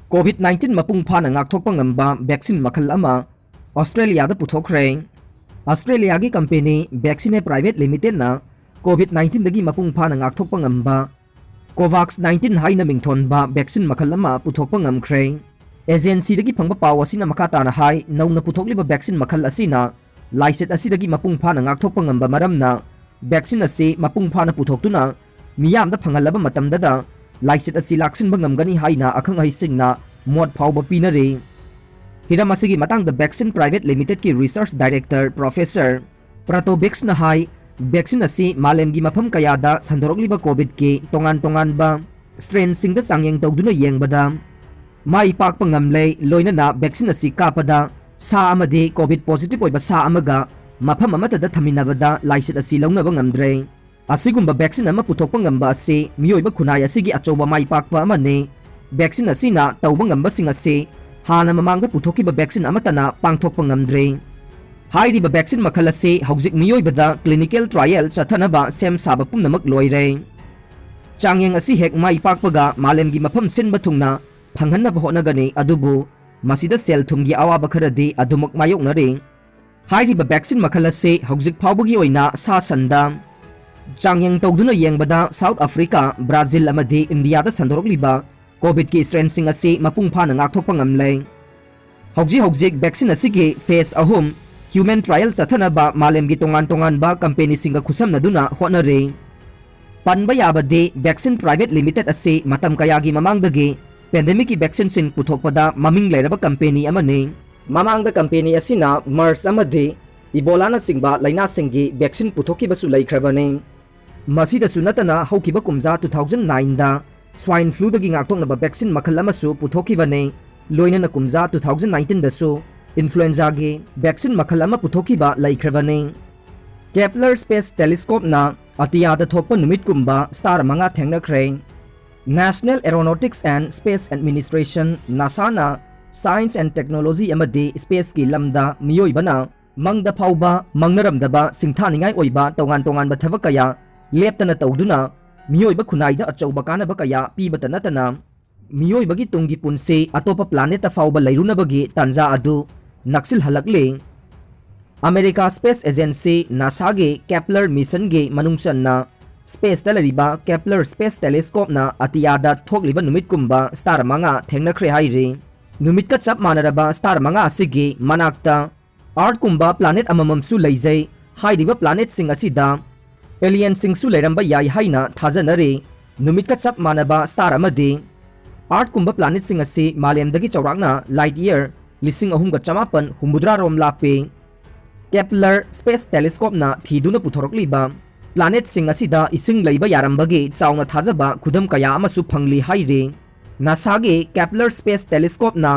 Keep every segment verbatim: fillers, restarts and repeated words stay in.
COVID nineteen ꯃꯄꯨꯡ ꯐꯥꯅ ꯉꯥꯛꯊꯣꯛꯄ ꯉꯝꯕ vaccine ꯃꯈꯜ ꯑꯃ ꯑꯣꯁꯇ꯭ꯔꯦꯂꯤꯌꯥꯗ ꯄꯨꯊꯣꯛꯈ꯭ꯔꯦ꯫ ꯑꯣꯁꯇ꯭ꯔꯦꯂꯤꯌꯥꯒꯤ company Vaccine Private Limitedꯅ COVID nineteenꯗꯒꯤ ꯃꯄꯨꯡ ꯐꯥꯅ ꯉꯥꯛꯊꯣꯛꯄ ꯉꯝꯕ COVAX nineteen ꯍꯥꯏꯅ ꯃꯤꯡꯊꯣꯟꯕ vaccine ꯃꯈꯜ ꯑꯃ ꯄꯨꯊꯣꯛꯄ ꯉꯝꯈ꯭ꯔꯦ꯫ Agencyꯗꯒꯤ ꯐꯪꯕ ꯄꯥꯎ ꯑꯁꯤꯅ ꯃꯈꯥ ꯇꯥꯅ ꯍꯥꯏ, ꯅꯧꯅ ꯄꯨꯊꯣꯛꯂꯤꯕ vaccine ꯃꯈꯜ ꯑꯁꯤꯅ ꯂꯥꯏꯆꯠ ꯑꯁꯤꯗꯒꯤ ꯃꯄꯨꯡ ꯐꯥꯅ ꯉꯥꯛꯊꯣꯛꯄ ꯉꯝꯕ ꯃꯔꯝꯅ vaccine ꯑꯁꯤ ꯃꯄꯨꯡ ꯐꯥꯅ ꯄꯨꯊꯣꯛꯇꯨꯅ ꯃꯤꯌꯥꯝꯗ ꯐꯪꯍꯜꯂꯕ ꯃꯇꯝꯗꯗ ꯂꯥꯏꯆꯠ ꯑꯁꯤ ꯂꯥꯛꯁꯤꯟꯕ ꯉꯝꯒꯅꯤ ꯍꯥꯏꯅ ꯑꯈꯪ ꯑꯍꯩꯁꯤꯡꯅ ꯃꯣꯠ ꯐꯥꯎꯕ ꯄꯤꯅꯔꯤ꯫ ꯍꯤꯔꯝ ꯑꯁꯤꯒꯤ ꯃꯇꯥꯡꯗ Vaccine Private Limitedꯀꯤ Research Director Professor Prato Biggsꯅ ꯍꯥꯏ, vaccine ꯑꯁꯤ ꯃꯥꯂꯦꯝꯒꯤ ꯃꯐꯝ ꯀꯌꯥꯗ ꯁꯟꯗꯣꯔꯛꯂꯤꯕ COVIDꯀꯤ ꯇꯣꯉꯥꯟ ꯇꯣꯉꯥꯟꯕ strainꯁꯤꯡꯗ ꯆꯥꯡꯌꯦꯡ ꯇꯧꯗꯨꯅ ꯌꯦꯡꯕꯗ ꯃꯥꯏ ꯄꯥꯛꯄ ꯉꯝꯂꯦ, ꯂꯣꯏꯅꯅ vaccine ꯑꯁꯤ ꯀꯥꯞꯄꯗ ꯁꯥ ꯑꯃꯗꯤ COVID positive ꯑꯣꯏꯕ ꯁꯥ ꯑꯃꯒ ꯃꯐꯝ ꯑꯃꯠꯇꯗ ꯊꯝꯃꯤꯟꯅꯕꯗ ꯂꯥꯏꯆꯠ ꯑꯁꯤ ꯂꯧꯅꯕ ꯉꯝꯗ꯭ꯔꯦ꯫ ꯑꯁꯤꯒꯨꯝꯕ vaccine ꯑꯃ ꯄꯨꯊꯣꯛꯄ ꯉꯝꯕ ꯑꯁꯤ ꯃꯤꯑꯣꯏꯕ ꯈꯨꯟꯅꯥꯏ ꯑꯁꯤꯒꯤ ꯑꯆꯧꯕ ꯃꯥꯏ ꯄꯥꯛꯄ ꯑꯃꯅꯤ꯫ Vaccine ꯑꯁꯤꯅ ꯇꯧꯕ ꯉꯝꯕꯁꯤꯡ ꯑꯁꯤ ꯍꯥꯟꯅ ꯃꯃꯥꯡꯗ ꯄꯨꯊꯣꯛꯈꯤꯕ vaccine ꯑꯃꯠꯇꯅ ꯄꯥꯡꯊꯣꯛꯄ ꯉꯝꯗ꯭ꯔꯤ꯫ ꯍꯥꯏꯔꯤꯕ vaccine ꯃꯈꯜ ꯑꯁꯤ ꯍꯧꯖꯤꯛ ꯃꯤꯑꯣꯏꯕꯗ clinical trial ꯆꯠꯊꯅꯕ ꯁꯦꯝ ꯁꯥꯕ ꯄꯨꯝꯅꯃꯛ ꯂꯣꯏꯔꯦ꯫ ꯆꯥꯡꯌꯦꯡ ꯑꯁꯤ ꯍꯦꯛ ꯃꯥꯏ ꯄꯥꯛꯄꯒ ꯃꯥꯂꯦꯝꯒꯤ ꯃꯐꯝ ꯁꯤꯟꯕ ꯊꯨꯡꯅ ꯐꯪꯍꯟꯅꯕ ꯍꯣꯠꯅꯒꯅꯤ, ꯑꯗꯨꯕꯨ ꯃꯁꯤꯗ ꯁꯦꯜ ꯊꯨꯝꯒꯤ ꯑꯋꯥꯕ ꯈꯔꯗꯤ ꯑꯗꯨꯃꯛ ꯃꯥꯌꯣꯛꯅꯔꯤ꯫ ꯍꯥꯏꯔꯤꯕ vaccine ꯃꯈꯜ ꯑꯁꯤ ꯍꯧꯖꯤꯛ ꯐꯥꯎꯕꯒꯤ ꯑꯣꯏꯅ ꯁꯥ ꯁꯟꯗ ꯆꯥꯡꯌꯦꯡ ꯇꯧꯗꯨꯅ ꯌꯦꯡꯕꯗ South Africa, Brazil ꯑꯃꯗꯤ Indiaꯗ ꯁꯟꯗꯣꯔꯛꯂꯤꯕ COVIDꯀꯤ strainꯁꯤꯡ ꯑꯁꯤ ꯃꯄꯨꯡ ꯐꯥꯅ ꯉꯥꯛꯊꯣꯛꯄ ꯉꯝꯂꯦ꯫ ꯍꯧꯖꯤꯛ ꯍꯧꯖꯤꯛ vaccine ꯑꯁꯤꯒꯤ phase ꯑꯍꯨꯝ human trial ꯆꯠꯊꯅꯕ ꯃꯥꯂꯦꯝꯒꯤ ꯇꯣꯉꯥꯟ ꯇꯣꯉꯥꯟꯕ companyꯁꯤꯡꯒ ꯈꯨꯠꯁꯝꯅꯗꯨꯅ ꯍꯣꯠꯅꯔꯤ꯫ ꯄꯟꯕ ꯌꯥꯕꯗꯤ Vaccine Private Limited ꯑꯁꯤ ꯃꯇꯝ ꯀꯌꯥꯒꯤ ꯃꯃꯥꯡꯗꯒꯤ pandemicꯀꯤ vaccineꯁꯤꯡ ꯄꯨꯊꯣꯛꯄꯗ ꯃꯃꯤꯡ ꯂꯩꯔꯕ company ꯑꯃꯅꯤ꯫ ꯃꯃꯥꯡꯗ company ꯑꯁꯤꯅ MERS ꯑꯃꯗꯤ Ebolaꯅꯆꯤꯡꯕ ꯂꯩꯅꯥꯁꯤꯡꯒꯤ vaccine ꯄꯨꯊꯣꯛꯈꯤꯕꯁꯨ ꯂꯩꯈ꯭ꯔꯕꯅꯤ꯫ ꯃꯁꯤꯗꯁꯨ ꯅꯠꯇꯅ ꯍꯧꯈꯤꯕ ꯀꯨꯝꯖꯥ two thousand nineꯗ swine fluꯗꯒꯤ ꯉꯥꯛꯊꯣꯛꯅꯕ vaccine ꯃꯈꯜ ꯑꯃꯁꯨ ꯄꯨꯊꯣꯛꯈꯤꯕꯅꯤ꯫ ꯂꯣꯏꯅꯅ ꯀꯨꯝꯖꯥ two thousand nineteenꯗꯁꯨ influenzaꯒꯤ vaccine ꯃꯈꯜ ꯑꯃ ꯄꯨꯊꯣꯛꯈꯤꯕ ꯂꯩꯈ꯭ꯔꯕꯅꯤ꯫ Kepler Space Telescopeꯅ ꯑꯇꯤꯌꯥꯗ ꯊꯣꯛꯄ ꯅꯨꯃꯤꯠꯀꯨꯝꯕ star ꯃꯉꯥ ꯊꯦꯡꯅꯈ꯭ꯔꯦ꯫ National Aeronautics and Space Administration, NASAꯅ science and technology ꯑꯃꯗꯤ spaceꯀꯤ ꯂꯝꯗ ꯃꯤꯑꯣꯏꯕꯅ ꯃꯪꯗ ꯐꯥꯎꯕ ꯃꯪꯅꯔꯝꯗꯕ ꯁꯤꯡꯊꯥꯅꯤꯡꯉꯥꯏ ꯑꯣꯏꯕ ꯇꯣꯉꯥꯟ ꯇꯣꯉꯥꯟꯕ ꯊꯕꯛ ꯀꯌꯥ ꯂꯦꯞꯇꯅ ꯇꯧꯗꯨꯅ ꯃꯤꯑꯣꯏꯕ ꯈꯨꯟꯅꯥꯏꯗ ꯑꯆꯧꯕ ꯀꯥꯟꯅꯕ ꯀꯌꯥ ꯄꯤꯕꯇ ꯅꯠꯇꯅ ꯃꯤꯑꯣꯏꯕꯒꯤ ꯇꯨꯡꯒꯤ ꯄꯨꯟꯁꯤ ꯑꯇꯣꯞꯄ planetꯇ ꯐꯥꯎꯕ ꯂꯩꯔꯨꯅꯕꯒꯤ ꯇꯥꯟꯖꯥ ꯑꯗꯨ ꯅꯛꯁꯤꯜꯍꯜꯂꯛꯂꯤ꯫ ꯑꯃꯦꯔꯤꯀꯥ Space Agency NASAꯒꯤ Kepler missionꯒꯤ ꯃꯅꯨꯡ ꯆꯟꯅ spaceꯇ ꯂꯩꯔꯤꯕ Kepler Space Telescopeꯅ ꯑꯇꯤꯌꯥꯗ ꯊꯣꯛꯂꯤꯕ ꯅꯨꯃꯤꯠꯀꯨꯝꯕ star ꯃꯉꯥ ꯊꯦꯡꯅꯈ꯭ꯔꯦ ꯍꯥꯏꯔꯤ꯫ ꯅꯨꯃꯤꯠꯀ ꯆꯞ ꯃꯥꯟꯅꯔꯕ star ꯃꯉꯥ ꯑꯁꯤꯒꯤ ꯃꯅꯥꯛꯇ Earthꯀꯨꯝꯕ planet ꯑꯃꯃꯝꯁꯨ ꯂꯩꯖꯩ꯫ ꯍꯥꯏꯔꯤꯕ planetꯁꯤꯡ ꯑꯁꯤꯗ alienꯁꯤꯡꯁꯨ ꯂꯩꯔꯝꯕ ꯌꯥꯏ ꯍꯥꯏꯅ ꯊꯥꯖꯅꯔꯤ꯫ ꯅꯨꯃꯤꯠꯀ ꯆꯞ ꯃꯥꯟꯅꯕ star ꯑꯃꯗꯤ Earthꯀꯨꯝꯕ planetꯁꯤꯡ ꯑꯁꯤ ꯃꯥꯂꯦꯝꯗꯒꯤ ꯆꯥꯎꯔꯥꯛꯅ light year ꯂꯤꯁꯤꯡ ꯑꯍꯨꯝꯒ ꯆꯃꯥꯄꯟ ꯍꯨꯝꯐꯨꯇꯔꯥ ꯔꯣꯝ ꯂꯥꯞꯄꯤ꯫ Kepler Space Telescopeꯅ ꯊꯤꯗꯨꯅ ꯄꯨꯊꯣꯔꯛꯂꯤꯕ planetꯁꯤꯡ ꯑꯁꯤꯗ ꯏꯁꯤꯡ ꯂꯩꯕ ꯌꯥꯔꯝꯕꯒꯤ ꯆꯥꯎꯅ ꯊꯥꯖꯕ ꯈꯨꯗꯝ ꯀꯌꯥ ꯑꯃꯁꯨ ꯐꯪꯂꯤ ꯍꯥꯏꯔꯤ꯫ NASAꯒꯤ Kepler Space Telescopeꯅ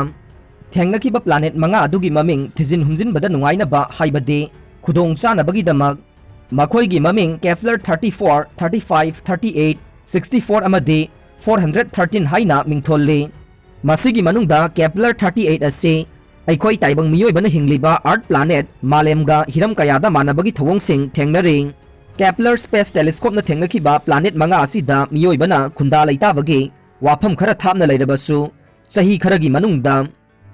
ꯊꯦꯡꯅꯈꯤꯕ planet ꯃꯉꯥ ꯑꯗꯨꯒꯤ ꯃꯃꯤꯡ ꯊꯤꯖꯤꯟ ꯍꯨꯝꯖꯤꯟꯕꯗ ꯅꯨꯡꯉꯥꯏꯅꯕ, ꯍꯥꯏꯕꯗꯤ ꯈꯨꯗꯣꯡ ꯆꯥꯅꯕꯒꯤꯗꯃꯛ, ꯃꯈꯣꯏꯒꯤ ꯃꯃꯤꯡ Kepler thirty-four, thirty-five, thirty-eight, sixty-four ꯑꯃꯗꯤ four hundred thirteen ꯍꯥꯏꯅ ꯃꯤꯡꯊꯣꯜꯂꯤ꯫ ꯃꯁꯤꯒꯤ ꯃꯅꯨꯡꯗ Kepler thirty-eight ꯑꯁꯤ ꯑꯩꯈꯣꯏ ꯇꯥꯏꯕꯪ ꯃꯤꯑꯣꯏꯕꯅ ꯍꯤꯡꯂꯤꯕ Earth planet ꯃꯥꯂꯦꯝꯒ ꯍꯤꯔꯝ ꯀꯌꯥꯗ ꯃꯥꯟꯅꯕꯒꯤ ꯊꯧꯑꯣꯡꯁꯤꯡ ꯊꯦꯡꯅꯔꯤ꯫ Kepler Space Telescopeꯅ ꯊꯦꯡꯅꯈꯤꯕ planet ꯃꯉꯥ ꯑꯁꯤꯗ ꯃꯤꯑꯣꯏꯕꯅ ꯈꯨꯟꯗꯥ ꯂꯩꯇꯥꯕꯒꯤ ꯋꯥꯐꯝ ꯈꯔ ꯊꯥꯞꯅ ꯂꯩꯔꯕꯁꯨ, ꯆꯍꯤ ꯈꯔꯒꯤ ꯃꯅꯨꯡꯗ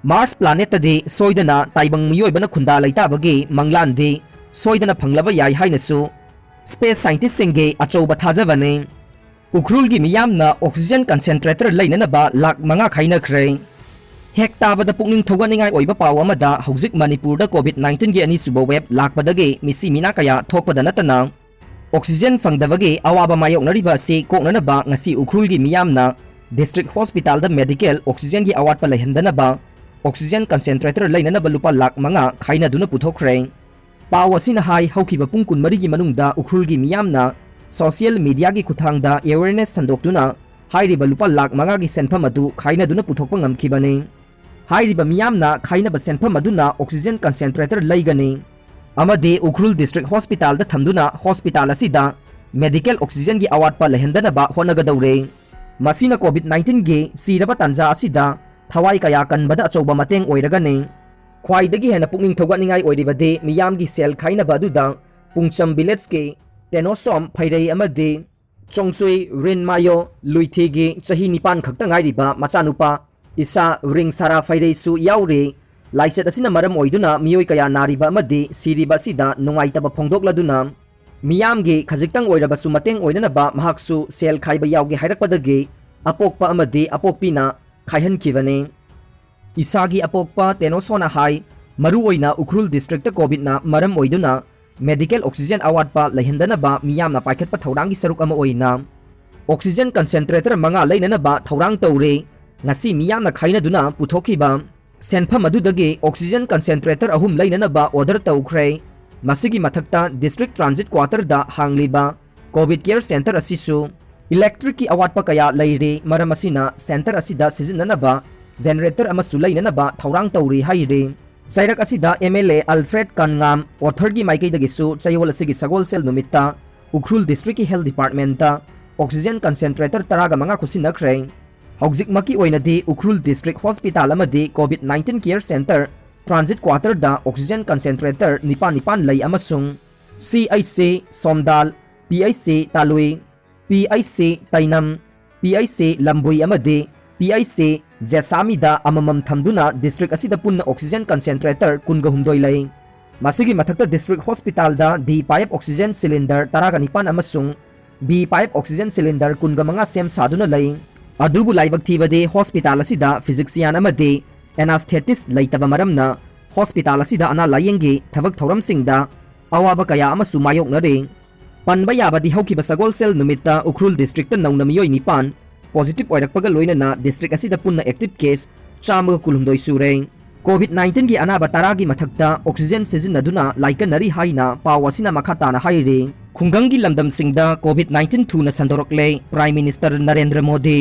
Mars planetꯇꯗꯤ ꯁꯣꯏꯗꯅ ꯇꯥꯏꯕꯪ ꯃꯤꯑꯣꯏꯕꯅ ꯈꯨꯟꯗꯥ ꯂꯩꯇꯥꯕꯒꯤ ꯃꯪꯂꯥꯟꯗꯤ ꯁꯣꯏꯗꯅ ꯐꯪꯂꯕ ꯌꯥꯏ ꯍꯥꯏꯅꯁꯨ space scientistꯁꯤꯡꯒꯤ ꯑꯆꯧꯕ ꯊꯥꯖꯕꯅꯤ꯫ ꯎꯈ꯭ꯔꯨꯜꯒꯤ ꯃꯤꯌꯥꯝꯅ oxygen concentrator ꯂꯩꯅꯅꯕ ꯂꯥꯛ ꯃꯉꯥ ꯈꯥꯏꯅꯈ꯭ꯔꯦ꯫ ꯍꯦꯛ ꯇꯥꯕꯗ ꯄꯨꯛꯅꯤꯡ ꯊꯧꯒꯠꯅꯤꯡꯉꯥꯏ ꯑꯣꯏꯕ ꯄꯥꯎ ꯑꯃꯗ, ꯍꯧꯖꯤꯛ ꯃꯅꯤꯄꯨꯔꯗ COVID nineteenꯒꯤ ꯑꯅꯤꯁꯨꯕ wave ꯂꯥꯛꯄꯗꯒꯤ ꯃꯤꯁꯤ ꯃꯤꯅꯥ ꯀꯌꯥ ꯊꯣꯛꯄꯗ ꯅꯠꯇꯅ, oxygen ꯐꯪꯗꯕꯒꯤ ꯑꯋꯥꯕ ꯃꯥꯌꯣꯛꯅꯔꯤꯕ ꯑꯁꯤ ꯀꯣꯛꯅꯅꯕ ꯉꯁꯤ ꯎꯈ꯭ꯔꯨꯜꯒꯤ ꯃꯤꯌꯥꯝꯅ district hospitalꯗ medical oxygenꯒꯤ ꯑꯋꯥꯠꯄ ꯂꯩꯍꯟꯗꯅꯕ oxygen concentrator ꯂꯩꯅꯅꯕ ꯂꯨꯄꯥ ꯂꯥꯛ ꯃꯉꯥ ꯈꯥꯏꯅꯗꯨꯅ ꯄꯨꯊꯣꯛꯈ꯭ꯔꯦ꯫ ꯄꯥꯎ ꯑꯁꯤꯅ ꯍꯥꯏ, ꯍꯧꯈꯤꯕ ꯄꯨꯡ ꯀꯨꯟꯃꯔꯤꯒꯤ ꯃꯅꯨꯡꯗ ꯎꯈ꯭ꯔꯨꯜꯒꯤ ꯃꯤꯌꯥꯝꯅ social mediaꯒꯤ ꯈꯨꯠꯊꯥꯡꯗ awareness ꯁꯟꯗꯣꯛꯇꯨꯅ ꯍꯥꯏꯔꯤꯕ ꯂꯨꯄꯥ ꯂꯥꯛ ꯃꯉꯥꯒꯤ ꯁꯦꯟꯐꯝ ꯑꯗꯨ ꯈꯥꯏꯅꯗꯨꯅ ꯄꯨꯊꯣꯛꯄ ꯉꯝꯈꯤꯕꯅꯤ꯫ ꯍꯥꯏꯔꯤꯕ ꯃꯤꯌꯥꯝꯅ ꯈꯥꯏꯅꯕ ꯁꯦꯟꯐꯝ ꯑꯗꯨꯅ oxygen concentrator ꯂꯩꯒꯅꯤ ꯑꯃꯗꯤ ꯎꯈ꯭ꯔꯨꯜ district hospitalꯗ ꯊꯝꯗꯨꯅ hospital ꯑꯁꯤꯗ medical oxygenꯒꯤ ꯑꯋꯥꯠꯄ ꯂꯩꯍꯟꯗꯅꯕ ꯍꯣꯠꯅꯒꯗꯧꯔꯦ꯫ ꯃꯁꯤꯅ COVID nineteenꯒꯤ ꯁꯤꯔꯕ ꯇꯥꯟꯖꯥ ꯑꯁꯤꯗ ꯊꯋꯥꯏ ꯀꯌꯥ ꯀꯟꯕꯗ ꯑꯆꯧꯕ ꯃꯇꯦꯡ ꯑꯣꯏꯔꯒꯅꯤ꯫ ꯈ꯭ꯋꯥꯏꯗꯒꯤ ꯍꯦꯟꯅ ꯄꯨꯛꯅꯤꯡ ꯊꯧꯒꯠꯅꯤꯡꯉꯥꯏ ꯑꯣꯏꯔꯤꯕꯗꯤ ꯃꯤꯌꯥꯝꯒꯤ ꯁꯦꯜ ꯈꯥꯏꯅꯕ ꯑꯗꯨꯗ ꯄꯨꯡꯆꯝ villageꯀꯤ ꯇꯦꯅꯣꯁꯣꯝ ꯐꯩꯔꯩ ꯑꯃꯗꯤ ꯆꯣꯡꯆꯨꯏ ꯔꯤꯟꯃꯥꯌꯣ ꯂꯨꯏꯊꯤꯒꯤ ꯆꯍꯤ ꯅꯤꯄꯥꯟ ꯈꯛꯇ ꯉꯥꯏꯔꯤꯕ ꯃꯆꯥꯅꯨꯄꯥ ꯏꯁꯥ ꯔꯤꯡꯁꯥꯔꯥ ꯐꯩꯔꯩꯁꯨ ꯌꯥꯎꯔꯤ꯫ ꯂꯥꯏꯆꯠ ꯑꯁꯤꯅ ꯃꯔꯝ ꯑꯣꯏꯗꯨꯅ ꯃꯤꯑꯣꯏ ꯀꯌꯥ ꯅꯥꯔꯤꯕ ꯑꯃꯗꯤ ꯁꯤꯔꯤꯕ ꯑꯁꯤꯗ ꯅꯨꯡꯉꯥꯏꯇꯕ ꯐꯣꯡꯗꯣꯛꯂꯗꯨꯅ, ꯃꯤꯌꯥꯝꯒꯤ ꯈꯖꯤꯛꯇꯪ ꯑꯣꯏꯔꯕꯁꯨ ꯃꯇꯦꯡ ꯑꯣꯏꯅꯅꯕ ꯃꯍꯥꯛꯁꯨ ꯁꯦꯜ ꯈꯥꯏꯕ ꯌꯥꯎꯒꯦ ꯍꯥꯏꯔꯛꯄꯗꯒꯤ ꯑꯄꯣꯛꯄ ꯑꯃꯗꯤ ꯑꯄꯣꯛꯄꯤꯅ ꯈꯥꯏꯍꯟꯈꯤꯕꯅꯤ꯫ ꯏꯁꯥꯒꯤ ꯑꯄꯣꯛꯄ ꯇꯦꯅꯣꯁꯣꯅ ꯍꯥꯏ, ꯃꯔꯨꯑꯣꯏꯅ ꯎꯈ꯭ꯔꯨꯜ ꯗꯤꯁꯇ꯭ꯔꯤꯛꯇ ꯀꯣꯚꯤꯗꯅ ꯃꯔꯝ ꯑꯣꯏꯗꯨꯅ ꯃꯦꯗꯤꯀꯦꯜ ꯑꯣꯛꯁꯤꯖꯦꯟ ꯑꯋꯥꯠꯄ ꯂꯩꯍꯟꯗꯅꯕ ꯃꯤꯌꯥꯝꯅ ꯄꯥꯏꯈꯠꯄ ꯊꯧꯔꯥꯡꯒꯤ ꯁꯔꯨꯛ ꯑꯃ ꯑꯣꯏꯅ ꯑꯣꯛꯁꯤꯖꯦꯟ ꯀꯟꯁꯦꯟꯇ꯭ꯔꯦꯇꯔ ꯃꯉꯥ ꯂꯩꯅꯅꯕ ꯊꯧꯔꯥꯡ ꯇꯧꯔꯦ꯫ ꯉꯁꯤ ꯃꯤꯌꯥꯝꯅ ꯈꯥꯏꯅꯗꯨꯅ ꯄꯨꯊꯣꯛꯈꯤꯕ ꯁꯦꯟꯐꯝ ꯑꯗꯨꯗꯒꯤ ꯑꯣꯛꯁꯤꯖꯦꯟ ꯀꯟꯁꯦꯟꯇ꯭ꯔꯦꯇꯔ ꯑꯍꯨꯝ ꯂꯩꯅꯅꯕ ꯑꯣꯔꯗꯔ ꯇꯧꯈ꯭ꯔꯦ꯫ ꯃꯁꯤꯒꯤ ꯃꯊꯛꯇ ꯗꯤꯁꯇ꯭ꯔꯤꯛ ꯇ꯭ꯔꯥꯟꯖꯤꯠ ꯀ꯭ꯋꯥꯇꯔꯗ ꯍꯥꯡꯂꯤꯕ ꯀꯣꯚꯤꯗ ꯀꯦꯌꯔ ꯁꯦꯟꯇꯔ ꯑꯁꯤꯁꯨ ꯏꯂꯦꯛꯇ꯭ꯔꯤꯛꯀꯤ ꯑꯋꯥꯠꯄ ꯀꯌꯥ ꯂꯩꯔꯤ, ꯃꯔꯝ ꯑꯁꯤꯅ ꯁꯦꯟꯇꯔ ꯑꯁꯤꯗ ꯁꯤꯖꯤꯟꯅꯅꯕ ꯖꯦꯅꯔꯦꯇꯔ ꯑꯃꯁꯨ ꯂꯩꯅꯅꯕ ꯊꯧꯔꯥꯡ ꯇꯧꯔꯤ ꯍꯥꯏꯔꯤ꯫ ꯆꯩꯔꯛ ꯑꯁꯤꯗ ꯑꯦꯝ ꯑꯦꯜ ꯑꯦ ꯑꯜꯐ꯭ꯔꯦꯗ ꯀꯟꯉꯥꯝ ꯑꯣꯊꯔꯒꯤ ꯃꯥꯏꯀꯩꯗꯒꯤꯁꯨ ꯆꯌꯣꯜ ꯑꯁꯤꯒꯤ ꯁꯒꯣꯜꯁꯦꯜ ꯅꯨꯃꯤꯠꯇ ꯎꯈ꯭ꯔꯨꯜ ꯗꯤꯁꯇ꯭ꯔꯤꯛꯀꯤ ꯍꯦꯜꯊ ꯗꯤꯄꯥꯔꯠꯃꯦꯟꯇ ꯑꯣꯛꯁꯤꯖꯦꯟ ꯀꯟꯁꯦꯟꯇ꯭ꯔꯦꯇꯔ ꯇꯔꯥꯒ ꯃꯉꯥ ꯈꯨꯠꯁꯤꯟꯅꯈ꯭ꯔꯦ꯫ ꯍꯧꯖꯤꯛꯃꯛꯀꯤ ꯑꯣꯏꯅꯗꯤ ꯎꯈ꯭ꯔꯨꯜ ꯗꯤꯁꯇ꯭ꯔꯤꯛ ꯍꯣꯁꯄꯤꯇꯥꯜ ꯑꯃꯗꯤ Covid nineteen care centre transit ꯀ꯭ꯋꯥꯇꯔꯗ ꯑꯣꯛꯁꯤꯖꯦꯟ ꯀꯟꯁꯦꯟꯇ꯭ꯔꯦꯇꯔ ꯅꯤꯄꯥꯟ ꯅꯤꯄꯥꯟ ꯂꯩ ꯑꯃꯁꯨꯡ ꯁꯤ H C ꯁꯣꯝꯗꯥꯜ, P H C ꯇꯥꯂꯨꯏ, P H C ꯇꯩꯅꯝ, P H C ꯂꯝꯕꯨꯏ ꯑꯃꯗꯤ ꯄꯤ ꯑꯩꯆ ꯁꯤ ꯖꯦꯁꯥꯃꯤꯗ ꯑꯃꯃꯝ ꯊꯝꯗꯨꯅ ꯗꯤꯁꯇ꯭ꯔꯤꯛ ꯑꯁꯤꯗ ꯄꯨꯟꯅ ꯑꯣꯛꯁꯤꯖꯦꯟ ꯀꯟꯁꯦꯟꯇ꯭ꯔꯦꯇꯔ ꯀꯨꯟꯒ ꯍꯨꯝꯗꯣꯏ ꯂꯩ꯫ ꯃꯁꯤꯒꯤ ꯃꯊꯛꯇ ꯗꯤꯁꯇ꯭ꯔꯤꯛ ꯍꯣꯁꯄꯤꯇꯥꯜꯗ ꯗꯤ ꯐꯥꯏꯚ ꯑꯣꯛꯁꯤꯖꯦꯟ ꯁꯤꯂꯤꯟꯗꯔ ꯇꯔꯥꯒ ꯅꯤꯄꯥꯟ ꯑꯃꯁꯨꯡ ꯕꯤ ꯐꯥꯏꯚ ꯑꯣꯛꯁꯤꯖꯦꯟ ꯁꯤꯂꯤꯟꯗꯔ ꯀꯨꯟꯒ ꯃꯉꯥ ꯁꯦꯝ ꯁꯥꯗꯨꯅ ꯂꯩ꯫ ꯑꯗꯨꯕꯨ ꯂꯥꯏꯕꯛ ꯊꯤꯕꯗꯤ ꯍꯣꯁꯄꯤꯇꯥꯜ ꯑꯁꯤꯗ ꯐꯤꯖꯤꯛꯁꯤꯌꯥꯟ ꯑꯃꯗꯤ ꯑꯦꯅꯥꯁꯊꯦꯇꯤꯁ ꯂꯩꯇꯕ ꯃꯔꯝꯅ ꯍꯣꯁꯄꯤꯇꯥꯜ ꯑꯁꯤꯗ ꯑꯅꯥ ꯂꯥꯌꯦꯡꯒꯤ ꯊꯕꯛ ꯊꯧꯔꯝꯁꯤꯡꯗ ꯑꯋꯥꯕ ꯀꯌꯥ ꯑꯃꯁꯨ ꯃꯥꯌꯣꯛꯅꯔꯤ꯫ ꯄꯟꯕ ꯌꯥꯕꯗꯤ ꯍꯧꯈꯤꯕ ꯁꯒꯣꯜꯁꯦꯜ ꯅꯨꯃꯤꯠꯇ ꯎꯈ꯭ꯔꯨꯜ ꯗꯤꯁꯇ꯭ꯔꯤꯛꯇ ꯅꯧꯅ ꯃꯤꯑꯣꯏ ꯅꯤꯄꯥꯟ ꯄꯣꯖꯤꯇꯤꯚ ꯑꯣꯏꯔꯛꯄꯒ ꯂꯣꯏꯅꯅ ꯗꯤꯁꯇ꯭ꯔꯤꯛ ꯑꯁꯤꯗ ꯄꯨꯟꯅ ꯑꯦꯛꯇꯤꯚ ꯀꯦꯁ ꯆꯥꯝꯃꯒ ꯀꯨꯟꯍꯨꯝꯗꯣꯏ ꯁꯨꯔꯦ꯫ ꯀꯣꯚꯤꯗ ꯅꯥꯏꯟꯇꯤꯟꯒꯤ ꯑꯅꯥꯕ ꯇꯔꯥꯒꯤ ꯃꯊꯛꯇ ꯑꯣꯛꯁꯤꯖꯦꯟ ꯁꯤꯖꯤꯟꯅꯗꯨꯅ ꯂꯥꯏꯀꯠꯅꯔꯤ ꯍꯥꯏꯅ ꯄꯥꯎ ꯑꯁꯤꯅ ꯃꯈꯥ ꯇꯥꯅ ꯍꯥꯏꯔꯤ꯫ ꯈꯨꯡꯒꯪꯒꯤ ꯂꯝꯗꯝꯁꯤꯡꯗ ꯀꯣꯚꯤꯗ ꯅꯥꯏꯟꯇꯤꯟ ꯊꯨꯅ ꯁꯟꯗꯣꯔꯛꯂꯦ, prime minister Narendra Modi.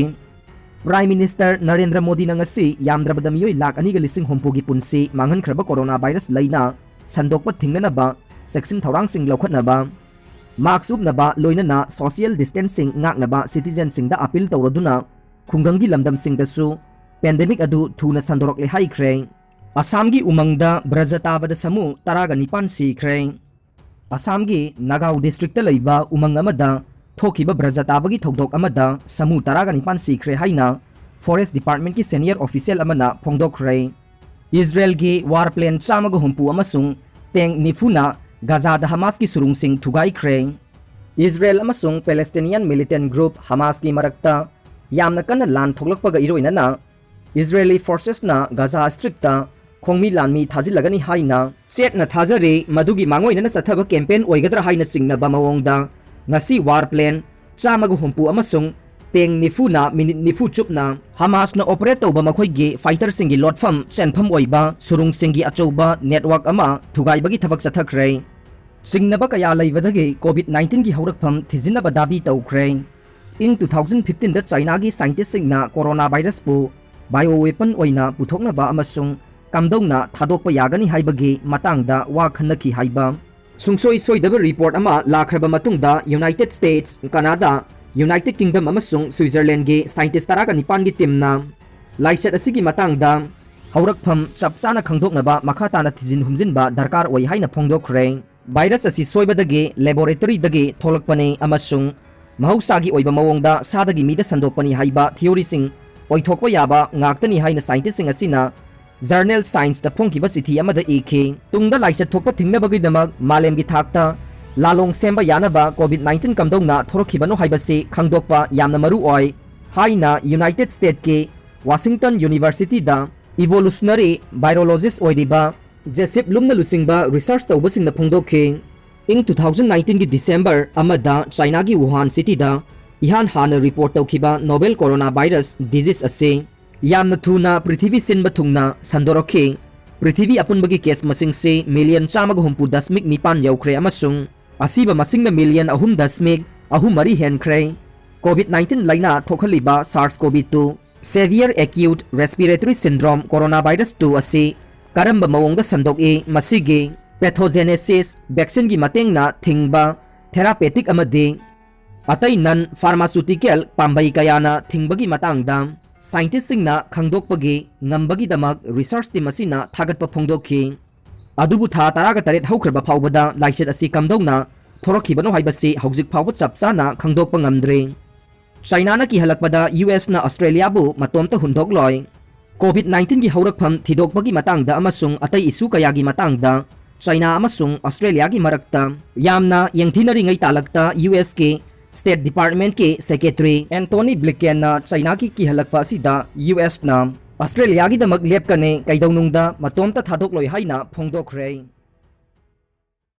Prime minister Narendra ꯃꯣꯗꯤꯅ ꯉꯁꯤ ꯌꯥꯝꯗ꯭ꯔꯕꯗ ꯃꯤꯑꯣꯏ ꯂꯥꯈ ꯑꯅꯤꯒ ꯂꯤꯁꯤꯡ ꯍꯨꯝꯐꯨꯒꯤ ꯄꯨꯟꯁꯤ ꯃꯥꯡꯍꯟꯈ꯭ꯔꯕ ꯀꯣꯔꯣꯅꯥ ꯚꯥꯏꯔꯁ ꯂꯩꯅ ꯁꯟꯗꯣꯛꯄ ꯊꯤꯡꯅꯅꯕ ꯆꯦꯛꯁꯤꯟ ꯊꯧꯔꯥꯡꯁꯤꯡ ꯂꯧꯈꯠꯅꯕ, ꯃꯥꯛꯁ ꯎꯞꯅꯕ, ꯂꯣꯏꯅꯅ ꯁꯣꯁꯤꯌꯦꯜ ꯗꯤꯁꯇꯦꯟꯁꯤꯡ ꯉꯥꯛꯅꯕ ꯁꯤꯇꯤꯖꯦꯟꯁꯤꯡꯗ ꯑꯄꯤꯜ ꯇꯧꯔꯗꯨꯅ ꯈꯨꯡꯒꯪꯒꯤ ꯂꯝꯗꯝꯁꯤꯡꯗꯁꯨ ꯄꯦꯟꯗꯦꯃꯤꯛ ꯑꯗꯨ ꯊꯨꯅ ꯁꯟꯗꯣꯔꯛꯂꯦ ꯍꯥꯏꯈ꯭ꯔꯦ꯫ ꯑꯁꯥꯝꯒꯤ ꯎꯃꯪꯗ ꯕ꯭ꯔꯖꯇꯥꯕꯗ ꯁꯥꯃꯨ ꯇꯔꯥꯒ ꯅꯤꯄꯥꯟ ꯁꯤꯈ꯭ꯔꯦ꯫ ꯑꯁꯥꯝꯒꯤ ꯅꯥꯒꯥꯎ ꯗꯤꯁꯇ꯭ꯔꯤꯛꯇ ꯂꯩꯕ ꯎꯃꯪ ꯑꯃꯗ ꯊꯣꯛꯈꯤꯕ ꯕ꯭ꯔꯖ ꯇꯥꯕꯒꯤ ꯊꯧꯗꯣꯛ ꯑꯃꯗ ꯁꯥꯃꯨ ꯇꯔꯥꯒ ꯅꯤꯄꯥꯟ ꯁꯤꯈ꯭ꯔꯦ ꯍꯥꯏꯅ Forest Department ꯀꯤ senior official ꯑꯃꯅ ꯐꯣꯡꯗꯣꯛꯈ꯭ꯔꯦ꯫ ꯏꯖꯔꯦꯜꯒꯤ war plane ꯆꯥꯝꯃꯒ ꯍꯨꯝꯐꯨ ꯑꯃꯁꯨꯡ tank ꯅꯤꯐꯨꯅ ꯒꯥꯖꯥꯗ ꯍꯃꯥꯁꯀꯤ ꯁꯨꯔꯨꯡꯁꯤꯡ ꯊꯨꯒꯥꯏꯈ꯭ꯔꯦ꯫ ꯏꯖꯔꯦꯜ ꯑꯃꯁꯨꯡ Palestinian militant group ꯍꯃꯥꯁꯀꯤ ꯃꯔꯛꯇ ꯌꯥꯝꯅ ꯀꯟꯅ ꯂꯥꯟ ꯊꯣꯛꯂꯛꯄꯒ ꯏꯔꯣꯏꯅꯅ Israeli forces ꯅ ꯒꯥꯖꯥ ꯁ꯭ꯇ꯭ꯔꯤꯞꯇ ꯈꯣꯡꯃꯤ ꯂꯥꯟꯃꯤ ꯊꯥꯖꯤꯜꯂꯒꯅꯤ ꯍꯥꯏꯅ ꯆꯦꯠꯅ ꯊꯥꯖꯔꯤ꯫ ꯃꯗꯨꯒꯤ ꯃꯥꯡꯑꯣꯏꯅꯅ ꯆꯠꯊꯕ campaign ꯑꯣꯏꯒꯗ꯭ꯔꯥ ꯍꯥꯏꯅ ꯆꯤꯡꯅꯕ ꯃꯑꯣꯡꯗ ꯉꯁꯤ war plane ꯆꯥꯝꯃꯒ ꯍꯨꯝꯐꯨ ꯑꯃꯁꯨꯡ tank ꯅꯤꯐꯨꯅ ꯃꯤꯅꯤꯠ ꯅꯤꯐꯨ ꯆꯨꯞꯅ ꯍꯃꯥꯁꯅ operate ꯇꯧꯕ ꯃꯈꯣꯏꯒꯤ fighter ꯁꯤꯡꯒꯤ ꯂꯣꯠꯐꯝ ꯆꯦꯟꯐꯝ ꯑꯣꯏꯕ ꯁꯨꯔꯨꯡꯁꯤꯡꯒꯤ ꯑꯆꯧꯕ network ꯑꯃ ꯊꯨꯒꯥꯏꯕꯒꯤ ꯊꯕꯛ ꯆꯠꯊꯈ꯭ꯔꯦ꯫ ꯆꯤꯡꯅꯕ ꯀꯌꯥ ꯂꯩꯕꯗꯒꯤ COVID nineteen ꯒꯤ ꯍꯧꯔꯛꯐꯝ ꯊꯤꯖꯤꯟꯅꯕ ꯗꯥꯕꯤ ꯇꯧꯈ꯭ꯔꯦ꯫ ꯏꯪ two thousand fifteen ꯗ ꯆꯥꯏꯅꯥꯒꯤ scientist ꯁꯤꯡꯅ corona virus ꯄꯨ bio weapon ꯑꯣꯏꯅ ꯄꯨꯊꯣꯛꯅꯕ ꯑꯃꯁꯨꯡ ꯀꯝꯗꯧꯅ ꯊꯥꯗꯣꯛꯄ ꯌꯥꯒꯅꯤ ꯍꯥꯏꯕꯒꯤ ꯃꯇꯥꯡꯗ ꯋꯥ ꯈꯟꯅꯈꯤ ꯍꯥꯏꯕ ꯁꯨꯡꯁꯣꯏ ꯁꯣꯏꯗꯕ report ꯑꯃ ꯂꯥꯛꯈ꯭ꯔꯕ ꯃꯇꯨꯡꯗ, United States, Canada, United Kingdom ꯑꯃꯁꯨꯡ Switzerland ꯒꯤ scientist ꯇꯔꯥꯒ ꯅꯤꯄꯥꯟꯒꯤ team ꯅ ꯂꯥꯏꯆꯠ ꯑꯁꯤꯒꯤ ꯃꯇꯥꯡꯗ ꯍꯧꯔꯛꯐꯝ ꯆꯞ ꯆꯥꯅ ꯈꯪꯗꯣꯛꯅꯕ ꯃꯈꯥ ꯇꯥꯅ ꯊꯤꯖꯤꯟ ꯍꯨꯝꯖꯤꯟꯕ ꯗꯔꯀꯥꯔ ꯑꯣꯏ ꯍꯥꯏꯅ ꯐꯣꯡꯗꯣꯛꯈ꯭ꯔꯦ꯫ Virus ꯑꯁꯤ ꯁꯣꯏꯕꯗꯒꯤ laboratory ꯗꯒꯤ ꯊꯣꯛꯂꯛꯄꯅꯤ ꯑꯃꯁꯨꯡ ꯃꯍꯧꯁꯥꯒꯤ ꯑꯣꯏꯕ ꯃꯑꯣꯡꯗ ꯁꯥꯗꯒꯤ ꯃꯤꯗ ꯁꯟꯗꯣꯛꯄꯅꯤ ꯍꯥꯏꯕ theory ꯁꯤꯡ ꯑꯣꯏꯊꯣꯛꯄ ꯌꯥꯕ ꯉꯥꯛꯇꯅꯤ ꯍꯥꯏꯅ scientist ꯁꯤꯡ ꯑꯁꯤꯅ journal Science ꯇ ꯐꯣꯡꯈꯤꯕ ꯆꯤꯊꯤ ꯑꯃꯗ ꯏꯈꯤ꯫ ꯇꯨꯡꯗ ꯂꯥꯏꯆꯠ ꯊꯣꯛꯄ ꯊꯤꯡꯅꯕꯒꯤꯗꯃꯛ ꯃꯥꯂꯦꯝꯒꯤ ꯊꯥꯛꯇ ꯂꯥꯂꯣꯡ ꯁꯦꯝꯕ ꯌꯥꯅꯕ COVID nineteen ꯀꯝꯗꯧꯅ ꯊꯣꯔꯛꯈꯤꯕꯅꯣ ꯍꯥꯏꯕꯁꯤ ꯈꯪꯗꯣꯛꯄ ꯌꯥꯝꯅ ꯃꯔꯨ ꯑꯣꯏ ꯍꯥꯏꯅ United States ꯀꯤ Washington University ꯗ evolutionary virologist ꯑꯣꯏꯔꯤꯕ Jessip Lum ꯅ ꯂꯨꯆꯤꯡꯕ research ꯇꯧꯕꯁꯤꯡꯅ ꯐꯣꯡꯗꯣꯛꯈꯤ꯫ ꯏꯪ two thousand nineteen ꯒꯤ December ꯑꯃꯗ ꯆꯥꯏꯅꯥꯒꯤ Wuhan city ꯗ ꯏꯍꯥꯟ ꯍꯥꯟꯅ report ꯇꯧꯈꯤꯕ novel coronavirus disease ꯑꯁꯤ ꯌꯥꯝꯅ ꯊꯨꯅ ꯄ꯭ꯔꯤꯊꯤꯕꯤ ꯁꯤꯟꯕ ꯊꯨꯡꯅ ꯁꯟꯗꯣꯔꯛꯈꯤ꯫ ꯄ꯭ꯔꯤꯊꯤꯕꯤ ꯑꯄꯨꯟꯕꯒꯤ case ꯃꯁꯤꯡꯁꯤ million ꯆꯥꯝꯃꯒ ꯍꯨꯝꯐꯨ ꯗꯁꯃꯤꯛ ꯅꯤꯄꯥꯟ ꯌꯧꯈ꯭ꯔꯦ ꯑꯃꯁꯨꯡ ꯑꯁꯤꯕ ꯃꯁꯤꯡꯅ million ꯑꯍꯨꯝ ꯗꯁꯃꯤꯛ ꯑꯍꯨꯝ ꯃꯔꯤ ꯍꯦꯟꯈ꯭ꯔꯦ꯫ COVID nineteen ꯂꯥꯏꯅꯥ ꯊꯣꯛꯍꯜꯂꯤꯕ SARS-CoV two, Severe Acute Respiratory Syndrome Coronavirus two ꯑꯁꯤ ꯀꯔꯝꯕ ꯃꯑꯣꯡꯗ ꯁꯟꯗꯣꯛꯏ? ꯃꯁꯤꯒꯤ pathogenesis, vaccine ꯒꯤ ꯃꯇꯦꯡꯅ ꯊꯤꯡꯕ, therapeutic ꯑꯃꯗꯤ ꯑꯇꯩ non pharmaceutical ꯄꯥꯝꯕꯩ ꯀꯌꯥꯅ ꯊꯤꯡꯕꯒꯤ ꯃꯇꯥꯡꯗ scientist ꯁꯤꯡꯅ ꯈꯪꯗꯣꯛꯄꯒꯤ ꯉꯝꯕꯒꯤꯗꯃꯛ research team ꯑꯁꯤꯅ ꯊꯥꯒꯠꯄ ꯐꯣꯡꯗꯣꯛꯈꯤ꯫ ꯑꯗꯨꯕꯨ ꯊꯥ ꯇꯔꯥꯒ ꯇꯔꯦꯠ ꯍꯧꯈ꯭ꯔꯕ ꯐꯥꯎꯕꯗ ꯂꯥꯏꯆꯠ ꯑꯁꯤ ꯀꯝꯗꯧꯅ ꯊꯣꯔꯛꯈꯤꯕꯅꯣ ꯍꯥꯏꯕꯁꯤ ꯍꯧꯖꯤꯛ ꯐꯥꯎꯕ ꯆꯞ ꯆꯥꯅ ꯈꯪꯗꯣꯛꯄ ꯉꯝꯗ꯭ꯔꯤ꯫ ꯆꯥꯏꯅꯥꯅ ꯀꯤꯍꯜꯂꯛꯄꯗ ꯌꯨ ꯑꯦꯁꯅ ꯑꯣꯁꯇ꯭ꯔꯦꯂꯤꯌꯥꯕꯨ ꯃꯇꯣꯝꯇ ꯍꯨꯟꯗꯣꯛꯂꯣꯏ꯫ ꯀꯣꯚꯤꯗ ꯅꯥꯏꯟꯇꯤꯟꯒꯤ ꯍꯧꯔꯛꯐꯝ ꯊꯤꯗꯣꯛꯄꯒꯤ ꯃꯇꯥꯡꯗ ꯑꯃꯁꯨꯡ ꯑꯇꯩ ꯏꯁꯨ ꯀꯌꯥꯒꯤ ꯃꯇꯥꯡꯗ ꯆꯥꯏꯅꯥ ꯑꯃꯁꯨꯡ ꯑꯣꯁꯇ꯭ꯔꯦꯂꯤꯌꯥꯒꯤ ꯃꯔꯛꯇ ꯌꯥꯝꯅ ꯌꯦꯡꯊꯤꯅꯔꯤꯉꯩ ꯇꯥꯂꯛꯇ ꯌꯨ ꯑꯦꯁꯀꯤ ꯁ꯭ꯇꯦꯠ ꯗꯤꯄꯥꯔꯠꯃꯦꯟꯠꯀꯤ ꯁꯦꯀ꯭ꯔꯦꯇꯔꯤ ꯑꯦꯟꯇꯣꯅꯤ ꯕ꯭ꯂꯤꯀꯦꯟꯅ ꯆꯥꯏꯅꯥꯒꯤ ꯀꯤꯍꯜꯂꯛꯄ ꯑꯁꯤꯗ ꯌꯨ ꯑꯦꯁꯅ ꯑꯣꯁꯇ꯭ꯔꯦꯂꯤꯌꯥꯒꯤꯗꯃꯛ ꯂꯦꯞꯀꯅꯤ, ꯀꯩꯗꯧꯅꯨꯡꯗ ꯃꯇꯣꯝꯇ ꯊꯥꯗꯣꯛꯂꯣꯏ ꯍꯥꯏꯅ ꯐꯣꯡꯗꯣꯛꯈ꯭ꯔꯦ꯫